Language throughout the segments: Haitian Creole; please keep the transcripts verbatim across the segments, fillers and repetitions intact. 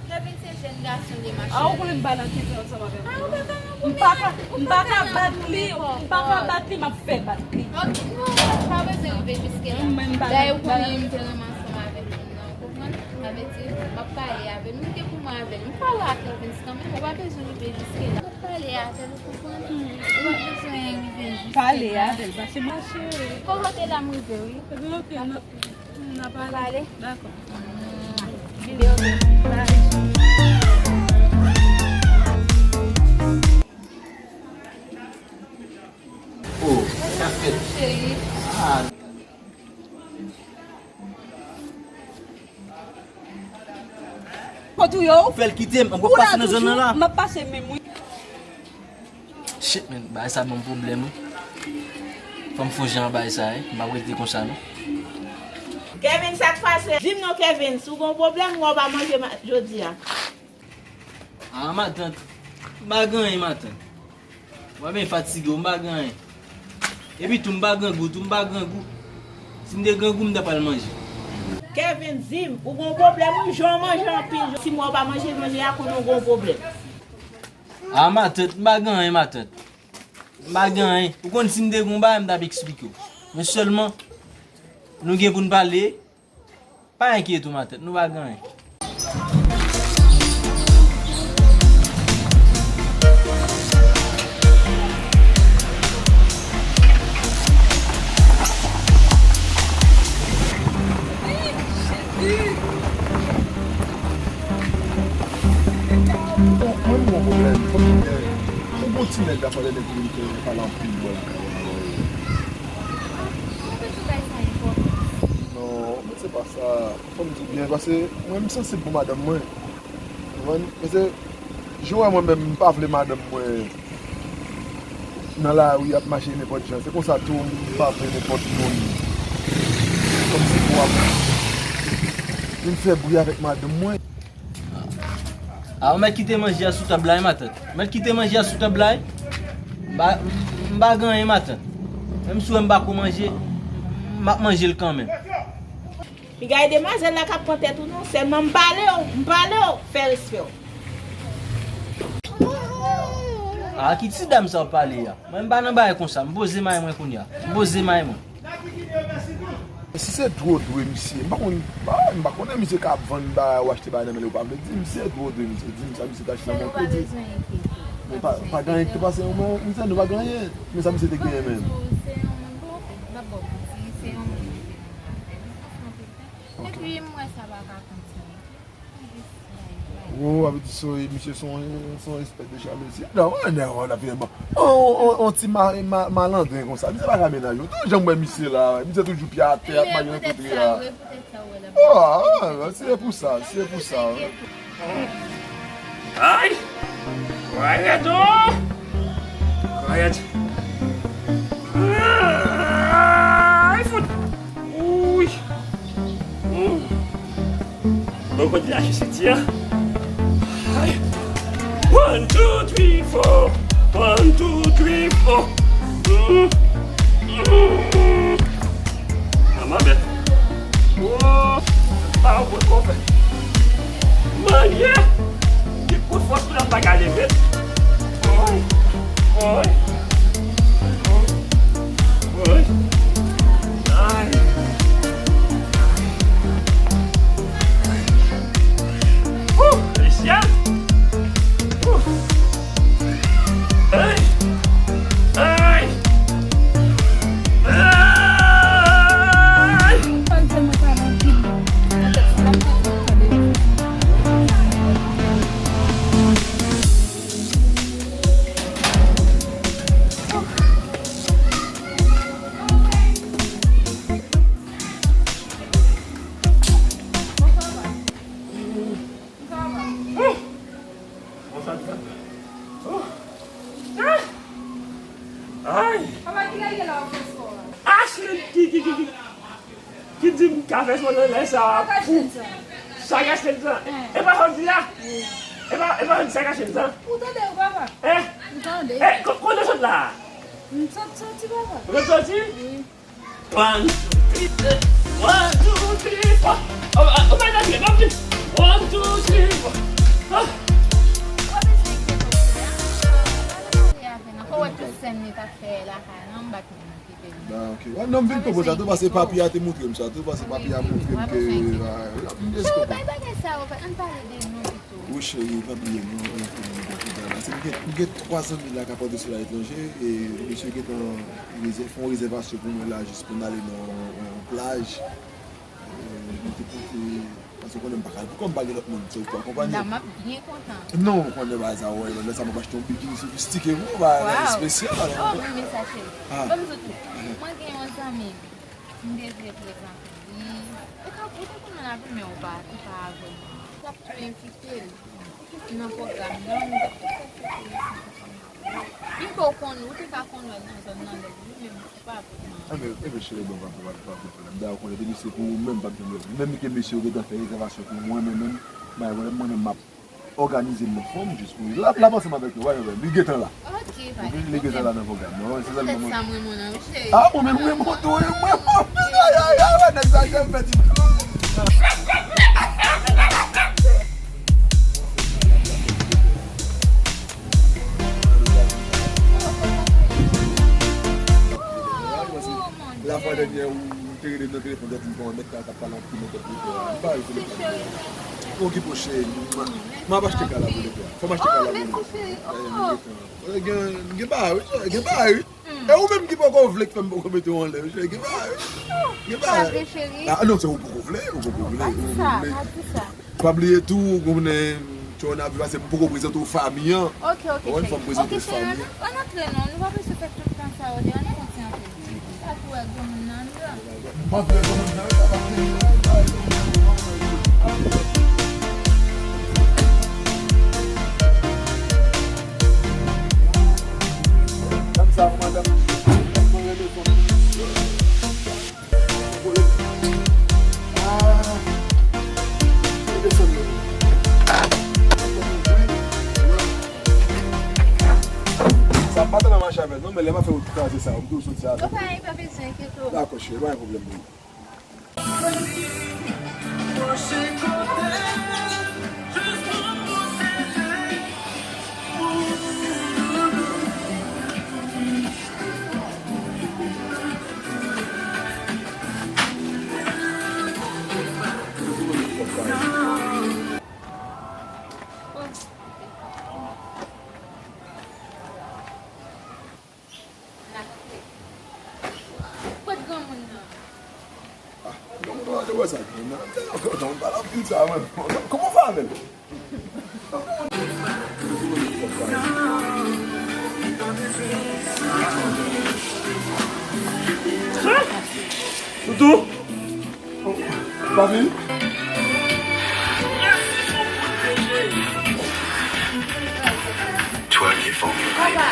Kevin se jèn gason li, machin. A, ou konnen m pa nan tenten ansanm avè l. A, ou pa ka nan... M pa ka, m pa ka bat li, m pa ka bat li, m ap fè bat li. Ok, non, pa bezwen rive jiske la. Dayè, ou konnen m te renmen ansanm avèk moun nan, ou konprann? Sa vle di, m ap pale avè l. M gen pou mwen avè l. M pale ak Kevin kanmenm, ou pa bezwen rive jiske la. M ap pale avè l, ou konprann? Ou pa bezwen rive jiske la. Pale avè l, pase mwen. Fò w rete la, m rive, wi. Ok, n ap pale. Dakò. Vide yo. Oh, sa fèt. Cheri. Ah. Kot ou ye? Ou fè l kite m, m ap pase nan zòn nan la. M ap pase menm, wi. Shit, man, bagay sa ban m pwoblèm, wi. Fò m fon jan bagay sa, wi. M ap rete konsa, non. Kevin, sa k pase? Di m non, Kevin, si w gen yon pwoblèm, wè w pa manje ma-, jodi a. Ah, matant, m pa gen anyen, matant. Mwen menm fatige, m pa gen anyen. Epi tou, m pa grangou, tou, m pa grangou. Si m te grangou, m ta pral manje. Kevin, di m, ou gen yon pwoblèm, wi, jan w manje anpil. Si m wè w pa manje, manje a, konnen w gen yon pwoblèm. Ah, matant, m pa gen anyen, matant. M pa gen anyen. Ou konn si m te gen yon bagay, m t ap eksplike w. Men sèlman, nou gen pou n pale. Pa enkyete w, matant, nou pa gen anyen. Bon, mwen, m gon pwoblèm. Fò m di, yon bon ti nèg la fò lè nèg vin fè pale anpil bò lakay la. Non, men se pa sa. Fò m di w byen, paske mwen, m sansib pou madanm mwen. Ou konprann? Paske, jan w wè mwen menm, m pa vle madanm mwen nan lari ap mache nenpòt jan. Se konsa tou, m pa vle nenpòt moun kòmsi pou ap vin fè bri avèk madanm mwen. A, ou mèt kite manje a sou tab la, wi, matant. Ou mèt kite manje a sou tab la, wi. M pa, m pa gen anyen, matant. Menm si w wè m pa ko manje, m ap manje l kanmenm. Piga e demwazèl la k ap pran tèt ou non, sèlman m pale w, m pale w, fè respè w. A, ki ti dam sa w pale a? Mwen m pa nan bagay konsa, m poze may mwen kounye a. M poze may mwen. Si se dwe w dwe misye, m pa konn, m pa, m pa konnen misye ka ap vann bagay ou achte bagay nan men li ou pa vle di m, si se dwe w dwe misye, di m sa misye te achte nan men ou, di. Men pa, pa gen anyen ki te pase yon mwen, misye nou pa gen anyen, men sa misye te genyen menm. Epi m wè sa pa ka kontinye. Wo, w ap di se misye se yon, se yon espès de jalouzi. Non, mwen nèg w ap fè yon, yon, yon, yon ti ma-, ma-, malandren konsa. Misye pa ka menaj ou. Tout jan m wè misye la, misye toujou pye atè, ap mache nan kote a. Oh, ah, se pou sa, se pou sa. Ay! Quiet, oh! Quiet. Ay, fout! Uy! Hmm. Bon, kote lache senti a? Ay! One, two, three, four. One, two, three, four. Hmm. Hmm. Manman bèt. Wo! Pa wè kò fè. Manje! Ki kout fòs pou nan bagay li vit. Woy! Woy! Woy! Ay! Woo! Lesyèl! Woo! Ay! Ay! Ay! Ay! Papa, ki lè l gen la ou fè spò a? Ashley, ki, ki, ki, ki. Ki di m ka fè sou anlè sa pou sa ka chèn sa. E pa sa w di la? E pa, e pa sa w di sa ka chèn sa? Ou tande ou papa? Hein? Ou tande? Eh, ko-, kote w sot la? M sot soti papa. Ou sot soti? Wi. One, two, three, one, two, three, four. Oh, oh, oh, my God, my God. One, two, three, four. Ah. Ou pa bezwen enkyete w frè a. Ou pa bezwen enkyete w frè a. Ou wè tout sèn li t ap fè lakay la, m bat li. Ah, ok. Wè, non, m vin konprann sa tou, paske papi a te montre m sa tou, paske papi a montre m ke, ah, m deskouvri. Bay bagay sa yo, ann pale de nou pito. Wi, cheri, pa bliye non, eh, pou nou gen tout bagay. Se m gen, m gen twa zanmi la k ap antre sou aletranje, e mesye gentan rezè-, fè yon rezèvasyon pou mwen la, jis pou n ale nan yon, yon plaj. Eh, nou te konte Paske w konnen m pa ka, kòm m pa gen lòt moun, se ou k pou akonpanye m. La, m ap byen kontan. Non, ou konnen bagay sa, wè, lè sa m ap achte yon bikini sofistike pou ou, bagay la espesyal. Oh, men, men sa, cheri. Ah. Ban m di w tou, mwen gen yon zanmi m, m te vle prezante li. Ou ka, ou te konnen l avè m, men ou pa, ou pa vrèman. Ou t ap tou envite l nan pwogram nan, m t ap tou fè sipòte l. Byen ke w konn, ou te ka konn wè l nan zòn nan lè l vini, men se pa vrèman. Enben, enben, cheri, bon, pa, pa, pa gen pwoblèm. Dayè, w konnen, depi se pou ou menm, p ap janm leve. Menm ke mesye yo gentan fè rezèvasyon pou mwen, men menm, bay pwoblèm, mwen menm, m ap òganize m nan fòm, jis pou li. L ap, l ap ansanm avèk yo, pa gen pwoblèm. Li gentan la. Ok, pa gen pwoblèm. Li gentan la nan pwogram nan. Se sèlman mwen. Poutèt sa, mwen, mwen, non, cheri. Ah, mwen menm, mwen, mwen, mwen, mwen, ay, ay, ay, wè, nèg sa, janm fè ti. Lafwa dènyè ou te rele m nan telefòn, te di m fò yon nèg k ap pale anpil nan tèt mwen. M pa rele telefòn. Ou okipe w cheri. M ap achte kal la pou nou. Fò m achte kal la pou nou. Gen, gen bagay wi, gen bagay wi. E ou menm ki poko vle k fè m poko mete w anlè wi, cheri. Gen bagay wi. Gen bagay. Ah non, se ou poko vle, ou poko vle, ou poko vle. Pa bliye tou, ou konnen, Tchona vle pase m poko prezante w fanmi an. Ok, ok, cheri. Fò m prezante w fanmi an. Ann antre non, nou pa bezwen fè tout tan sa yo deyò, ann fè yon ti antre. Pa pou wè granmoun nan anndan. M pa pou wè granmoun nan anndan, pa pou wè granmoun nan anndan. Tann sa, madanm, mwen rele fanmi. Sa pa t nan mache avè l non, men lè m ap fè wout kraze sa, m toujou soti avè l. Ou pa, pa bezwen enkyete w. Dakò, cheri, pa gen pwoblèm pou ou. Kot granmoun nan? Ah, granmoun nan, te wè sa, granmoun nan. Granmoun pale anpil sa, mwen. Kòman w fè avè l? Toutou? Papi? Twerk it for me, baby.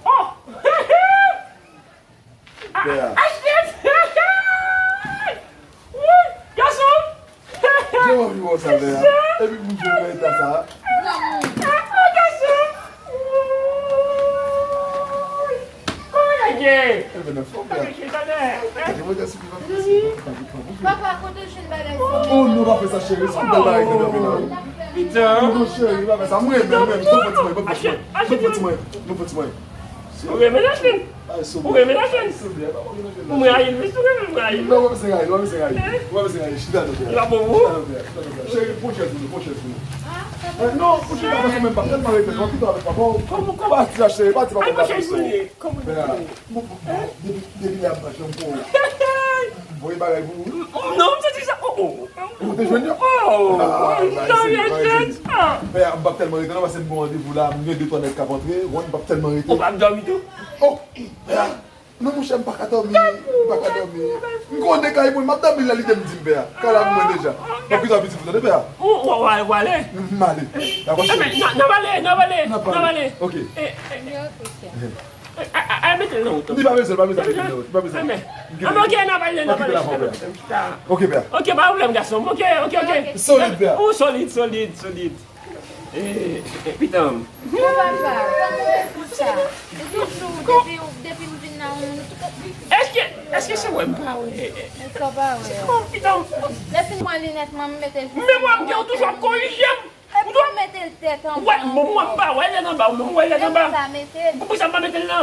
Oh! Pè a. Woy, gason! Jan w ap jwe wòl sa lè a. Epi pou jwe nan eta sa. Ah, gason! Woy! Kòman bagay ye? Enben nan fòm pè a. Kòman bagay ye, tande? Jan w ap jwe sou pivan. Papa, kote w jwenn bagay sa? Oh non, pa fè sa cheri, se yon bèl bagay ki kanpe la wi. Pitan. Non cheri, pa fè sa, mwen menm, mwen menm, non fò ti mwen, non fò ti mwen, non fò ti mwen. Ou renmen lachenn? Ou renmen lachenn? Ou renmen lachenn? Ou renmen lachenn? Ou renmen lachenn? Non, ou pa bezwen rayi, ou pa bezwen rayi. Ou pa bezwen rayi, chita nan pè a. Li pa bon pou ou? Chita nan pè a, chita nan pè a. Cheri, pran chèz pou nou, pran chèz pou nou. Eh, non, pou chita, paske mwen pa tèlman rete, non, pito avèk papa w. Kòman, kòman? Pati la cheri, pati papa. Ay, pran chèz pou li. Kòman li ye? Bon, bon, bon, depi, depi lè a m pa janm ko. Voye bagay pou ou. Non, m santi sa. Oh, oh. Ou te jwenn yo? Oh, non, yo jwenn sa. Pè a, m p ap tèlman rete non, paske m gen randevou la, m gen de twa nèg k ap antre, w konn, m p ap tèlman rete. Ou p ap dòmi tou? Oh, pè a, non monchè, m pa ka dòmi, m pa ka dòmi. M gen de kay pou m, m ap dòmi la, lide m di m pè a. Kay la pou mwen deja. M ap kite w piti pou tande pè a. Ou, ou, ou ale, ou ale. M ale. Dakò cheri. N ap ale, n ap ale, n ap ale. Ok. Eh, eh. A, a, a, mete l nan wout. Li pa bezwen, pa bezwen mete l nan wout. Li pa bezwen. Anben. Anben, ok, n ap ale, n ap ale. Ok, pè. Ok, pa pwoblèm, gason. Ok, ok, ok. Solid, pè. Ou solid, solid, solid. Eh, pitanm. Bon, papa, kòman w sa? Ou toujou, depi, depi m vin la, ou... Èske, èske se mwen m pa wè? Ou pa wè. Bon, pitanm. Lè fin pran linèt mwen, m mete jis. Men mwen, m gen ou toujou ap korije m. Epi w mete l tèt anba. Wè, bon, mwen m pa wè lèt anba, mwen m wè lèt anba. Epi sa mete l. Poukisa m pa mete l nan?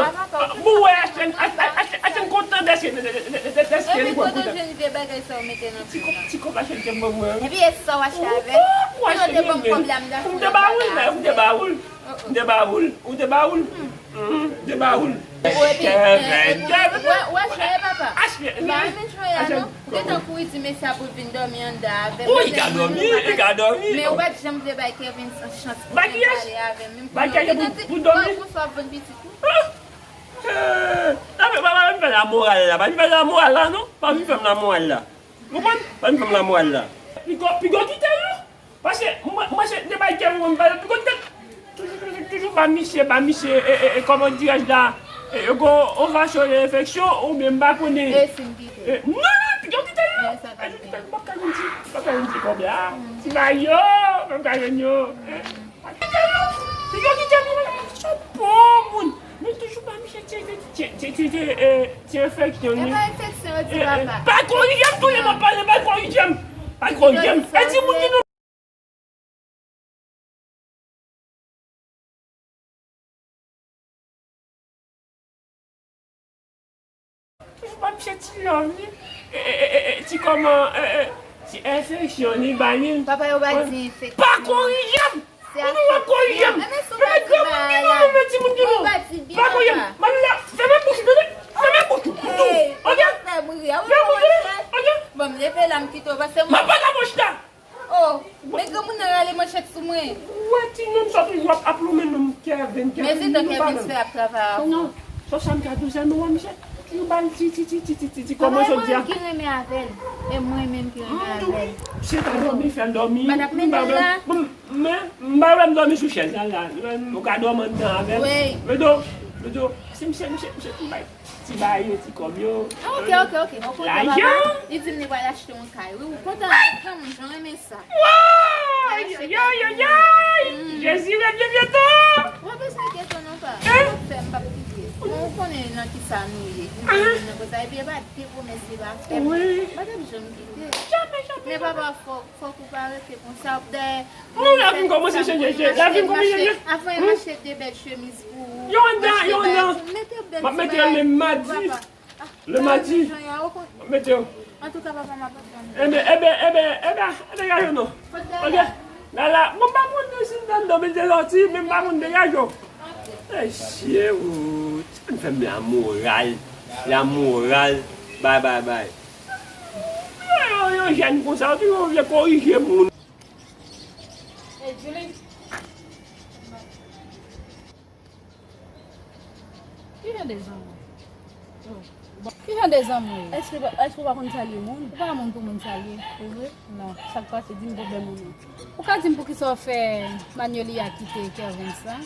Bon, wè, Ashton, Ashton, Ashton kontan dèske, dèske li pran kontan. Epi kote w jwenn vye bagay sa w mete nan pye w la? Ti kòb Ashton te ban mwen. Epi e sa w achte avè l? Ou te ban m pwoblèm la. M te ba ou l, m te ba ou l. M te ba ou l, ou te ba ou l. M te ba ou l. Kèvin, Kèvin. Wè, wè, jwe, papa. Ba men jwe a, non. Ou gentan kouri di mesye a pou l vin dòmi anndan avè m. Wi, li ka dòmi, li ka dòmi. Men ou pa t janm vle bay Kevin chans pou l vin pale avè m. Ba kiyès pou, pou dòmi? Konswa ap vann pitit ou. Ah! Eh, pa, pa, pa vin fè lamoral la. Pa vin fè lamoral la, non. Pa vin fè m lamoral la. Ou konprann? Pa vin fè m lamoral la. Pigo, Pigo kite l, non. Paske mwen, mwen se de bay kè mwen, mwen pa toujou, toujou, toujou, toujou ba misye, ba misye, e, e, e, kòman diraj la, e, e, gon, on fason de enfeksyon, oubyen m pa konnen. E si m kite? E, non, non, Pigo kite l, non. Pigo kite l, m p ap ka jwenn ti, m p ap ka jwenn ti kòb la. Ti bay yo, m p ap ka jwenn yo. E, Pigo kite l, non, Pigo kite l, non, se bon moun. Men toujou ba misye ti, ti, ti, ti, ti, e, ti enfeksyon, wi. E pa enfeksyon, yo di papa. Pa korije m, tou lè m ap pale, pa korije m. Pa korije m. E ti moun ki nou Toujou pa misye ti love li. E, e, e, e, ti kòman, e, e, ti enfeksyon li ba li. Papa, yo pa di enfeksyon. Pa korije m! Ou nou pa korije m! Men granmoun ki nou, men timoun ki nou. Pa korije m! Manmi la, fèmen bouch ou, tande? Fèmen bouch ou! M di w, ok? Fèmen bouch ou, tande? Ok? Bon, m leve la, m kite w, paske mwen. M ap pale avè w chita! Oh, men granmoun nan rale manchèt sou mwen. Ou wè ti nonm sa toujou ap, ap lonmen nonm Kevin, Kevin. Men se tan Kevin fè ap travay avè w. Non, non. Swasannkatòz an, nou wè misye toujou ba l ti, ti, ti, kòman yo di a? Ki renmen avè l. E mwen menm ki renmen avè l. Si l ta dòmi, fè l dòmi. M pa t ap mennen l la. Men, m pa wè m dòmi sou chèz la, la. Ou ka dòmi anndan avè l. Wi. Medo, medo, se misye, misye, misye, misye, ti bay yo, ti kòb yo. Ah, ok, ok, ok. Ou kontan, papa? Li di m li pral achte yon kay. Wi, ou kontan, granmoun, jan renmen sa. Wouy! Ay, ay, ay, ay! Jezi revyen byento! Ou pa bezwen enkyete w non, pa. Ou p ap fè, m p ap kite. Bon, ou konnen nan kisa nou ye. Nou vin nan koze sa, epi e pa de pwomès li pa fè m. Wi. M pa t ap janm kite. Jamè, jamè, jamè. Men papa, fòk, fòk ou pa rete konsa. Dayè, non, lavi m kòmanse chanje, lavi m kòmanse chanje. Avan, m achte de bèl chemiz pou ou. Yo anndan, yo anndan. M ap mete yo le madi. Le madi. M ap mete yo. Antouka, papa, m ap atann. Enben, enben, enben, enben, enben, gaye non. Ok. Lala, mwen pa konn si l t anndan, men l te sòti, men m pa konn degaje w. Mesye, ou, sa n fè m lamoral, lamoral, bay, bay, bay. Yo, yo, yo jèn konsa, yo toujou vle korije moun. Hey, Julie. Ki jan de zanmi? Oh, bon. Ki jan de zanmi ou ye? Èske, èske ou pa konn salye moun? Ou pa moun pou moun salye, se vre? Non. Sa k pase, di m pwoblèm ou non. Ou ka di m poukisa w fè Magnolia kite Kervens la?